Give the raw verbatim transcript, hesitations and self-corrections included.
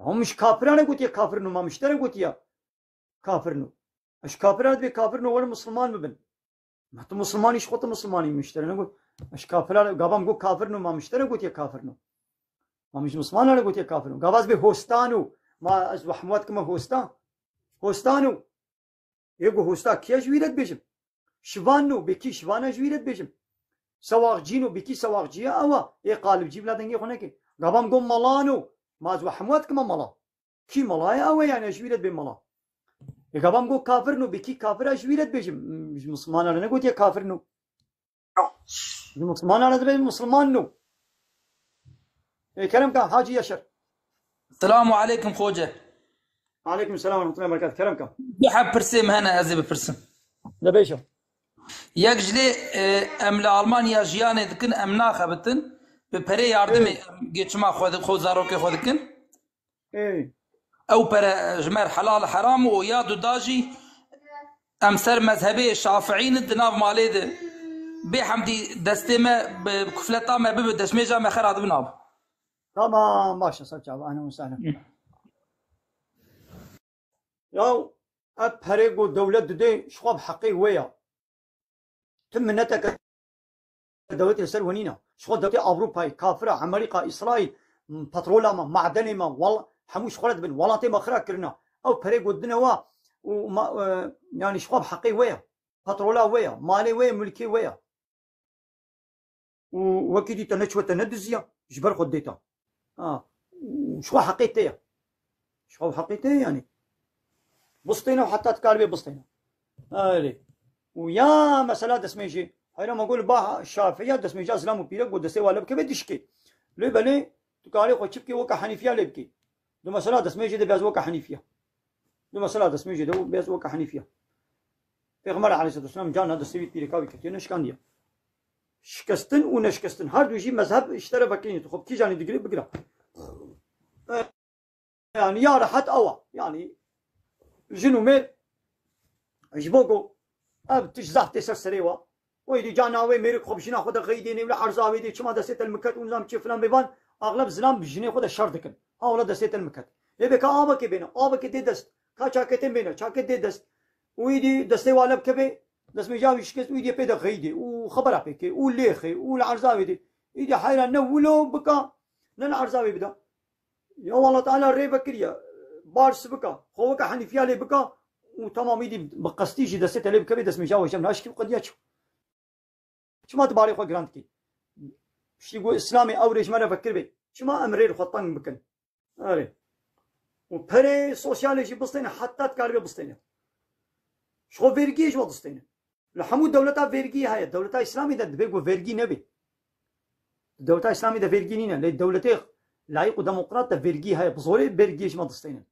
Hûn ji kafiran re gotiye kafir nû, ma min ji te re gotiye kafir nû. Ez ji kafiran re dibê kafir nû, were misilman bibin. Ma tu misilmanî, ji xwe tu misilmanî, min ji te re negot. Ez ji kafiran re, gava min got kafir nû, ma min ji te re gotiye kafir nû. Ma min ji misilmanan re gotiye kafir nû. Gava ez bê hostan û, ma ez wehmwat kime hostan. Hostan û. Ê ku hosta kiye ji wî re dibêjim? Şivan nû, bê kî şivana ji wî re dibêjim? Sewaxcî nû, bê kî sewaxcî ye ewa? Ê qalibcî bila dengê xwe neke. Gava min got malan û. Ma ez wehmwat kime mala. Kî mala ye ew e, yani ez ji wî re dibêm mala. Ê gava min got kafir nû, bê kî kafir e ji wî re dibêjim? Ji misilmanan re negotiye kafir nû. Ji misilmanan re dibê misilman nû. Ê, Kerem ka, Hacî Yaşar. Selamu aleykum xoce. Aleykum selam ve rahmetullahi ve berekatuhu. Kerem ka. Du heb pirsê min hene, ez ê bipirsim. De bêje. Yek ji lê, e, em li Almanya jiyanê dikin, em naxebitin. Bi perê yardimê Ê. em geçima xwe di-, xwe zarokê xwe dikin. Ê. Ew pere ji me re helal heram û ya duda jî em ser mezhebê şafiî ne di nav malê de. Bê hemdî destê me bi kufleta me bibe, destmêja me xera dibe nab. Tamam, baş e, ser çava, ehlen we sehlen. Hı. Ya, ev perê ku dewlet didê, ji xwe bi heqê wê ya. Ti mineteke dewletê li ser we nîne. Ji xwe dewletê Ewropayê, kafira, Amerîka, Îsraîl, m, petrola me, madenê me, wel-, hemû ji xwe re dibin. Welatê me xira kirine. Ew perê ku didine we û ma-, e, yanî ji xwe bi heqê we ye. Petrola we ye, malê we ye, mulkê we ye. Û wekî dî te ne çi we te ne diziya, ji ber xwe dê te. Ha, û ji xwe heqê te ye. Ji xwe heqê te ye yanî. Bistêne û heta dikaribê bistêne. Erê. Û ya mesela destmêjê. Heyra me got li ba Şafiya destmêja zilam û pîrek got destê wa lê bikeve dişkê. Lê belê tu karê xwe çi bikê weke Henîfiya lê bikê. Du mesela destmêjê de bêz weke Henîfiya. Du mesela destmêjê de bêz weke Henîfiya. Pêxember aleyhisselatu vesselam carna destê wî pîreka wî ketiye neşkandiye. Şikestin û neşikestin. Her du jî mezheb ji te re vekirîne. Tu xwe bi kîjanî digirî bigira. Yani ya rehet ew e. Yani jin û mêr ji bo ku ev tişt zaf tê ser serê we. Wê dî carna wê mêrik xwe bi jina xwe de xeyidê nêvle erza wê dê çima destê te li min ket û nizam çi filan bêvan. Axleb zilam bi jinê xwe de şer dikin. Ha wala destê te li min ket. Lê bê ka avekê bêne, avekê dê dest. Ka çaketên bêne, çaket dê dest. Û îdî destê wa leb kevê, destmêja wî şikest û îdî pê de xeyidê û xebera pê kê û lêxê û li erza wê dê. Îdî heyra ne wilo bika, ne li erza wê bida. Ya Allah Teala rê vekiriye, bar sibika, xwe weke Henîfiya lê bika û temamî dî bi qestî jî destê te lê bikevê destmêja we jem naşikî û qediya çi. Çima tu barê xwe giran dikî? Piştî ku Îslamê ew rê ji me re vekiribê, çima em rê li xwe teng bikin? Erê. Û perê sosyalê jî bistêne, heta dikaribê bistêne. Ji xwe vergiyê ji we distêne. Li hemû dewleta vergî heye. Dewleta Îslamê de dibê ku vergî nebê. Di dewleta Îslamê de vergî nîne. Lê dewletê layîq û demokrat de vergî heye. Bi zorê vergiyê ji me distênin.